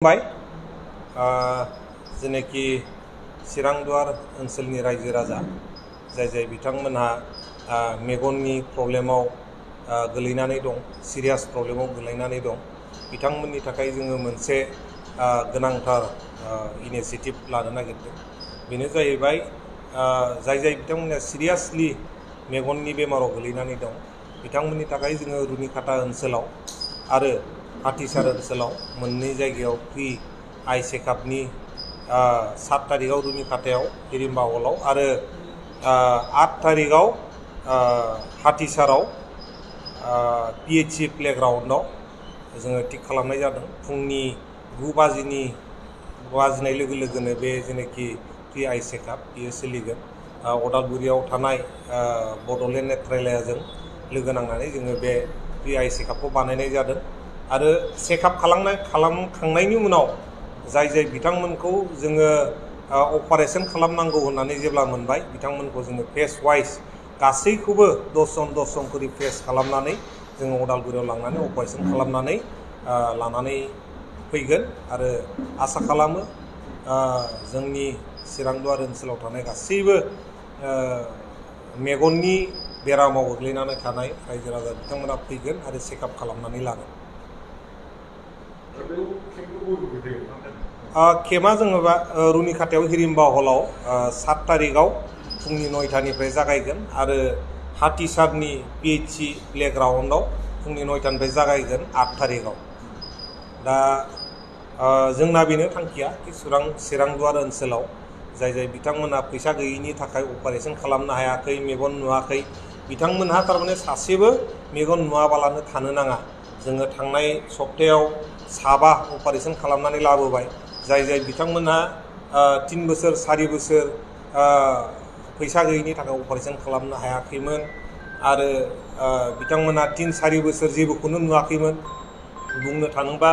बाय जेनेखि चिरांदुवार ओनसोलनि रायजो राजा जाय बिथांमोनहा मेगननि प्रब्लेमाव गोलैनानै दं, सिरियास प्रब्लेमाव गोलैनानै दं, बिथांमोननि थाखाय जोङो मोनसे गोनांथार इनिशिएटिभ लानो नागिरदों। बेनो जाहैबाय जाय बिथांमोनहा सिरियासलि मेगननि बेमाराव गोलैनानै दं, बिथांमोननि थाखाय जोङो रुनिखाता ओनसोलाव आरो हाथिसार ओनसोलाव मोननै जायगायाव फ्रि आइ चेकआपनि 7 तारिखआव रुनिखातायाव हिरिम्बा हलाव आरो 8 तारिखआव हाथिसाराव PHC प्लेग्राउन्डआव जोङो थिक खालामनाय जादों। फुंनि 9 बाजिनाय लोगो लोगोनो बे जेनेखि फ्रि आइ चेकआप बियो सोलिगोन। अदालगुरियाव थानाय बड'लेण्ड नेत्रालयजों लोगो नांनानै जोङो बे फ्रि आइ चेकआपखौ बानायनाय जादों आरो चेकआप खालामखांनायनि उनाव जाय बिथांमोनखौ जोङो अपारेशन खालामनांगौ होननानै जेब्ला मोनबाय, बिथांमोनखौ जोङो फेस वाइज गासैखौबो 10 जन करि फेस खालामनानै जोङो अदालगुरियाव लांनानै अपारेशन खालामनानै लानानै फैगोन आरो आसा खालामो जोंनि चिरांदुवार ओनसोलाव थानाय गासैबो मेगननि बेरामाव गोग्लैनानै थानाय रायजो राजा बिथांमोना फैगोन आरो चेकआप खालामनानै लागोन। केम्पआ जोङो रुनिखातायाव हिरिम्बा हलाव 7 तारिखआव फुंनि 9टानिफ्राय जागायगोन आरो हाथिसारनि PHC प्लेग्राउन्डआव फुंनि 9टानिफ्राय जागायगोन 8 तारिखआव। दा जोंना बेनो थांखिया कि चिरांदुवार ओनसोलाव जाय बिथांमोनहा फैसा गैयैनि थाखाय अपारेशन खालामनो हायाखै, मेगन नुवाखै, बिथांमोनहा थारमाने सासेबो मेगन नुवाबालानो थानो नाङा। जोङो थांनाय सप्तायाव 7 अपारेशन खालामनानै लाबोबाय। जाय बिथांमोनहा 3 बोसोर 4 बोसोर फैसा गैयैनि थाखाय अपारेशन खालामनो हायाखैमोन आरो बिथांमोनहा 3-4 बोसोर जेबोखौनो नुवाखैमोन। बुंनो थाङोबा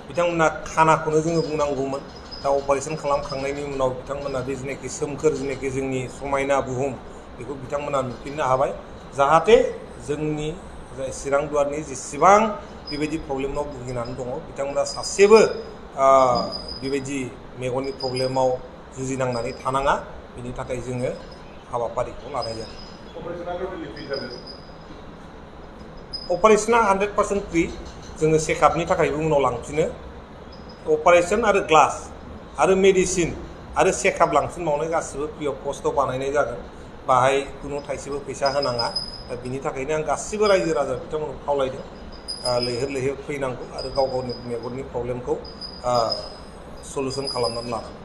बिथांमोनहा खानाखौनो जोङो बुंनांगौमोन। दा अपारेशन खालामखांनायनि उनाव बिथांमोनहा बे जेनेखि सोमखोर जेनेखि जोंनि समायना बुहुम बेखौ बिथांमोनहा नुफिननो हाबाय। जाहाथे जोंनि चिरांदुवारनि जेसेबां बेबायदि प्रब्लेमाव भुगिनानै दङ, बिथांमोना सासेबो बेबायदि मेगननि प्रब्लेमाव जुजिनांनानै थानाङा, बेनि थाखाय जोङो हाबाफारिखौ लानाय जादों। अपारेशना 100% फ्रि। जोङो चेकआपनि थाखायबो उनाव लांफिनो। अपारेशन आरो ग्लास आरो मेडिसिन आरो चेकआप लांफिनबावनाय गासिबो फ्रि अफ कस्टआव बानायनाय जागोन। बाहाय खुनु थाइसेबो फैसा होनाङा। दा बिनि थाखायनो आं गासिबो रायजो राजा बिथांमोनखौ खावलायदों लैहोर फैनांगौ आरो गाव गावनि मेगननि प्रब्लेमखौ सल्युसन खालामनानै लानांगौ।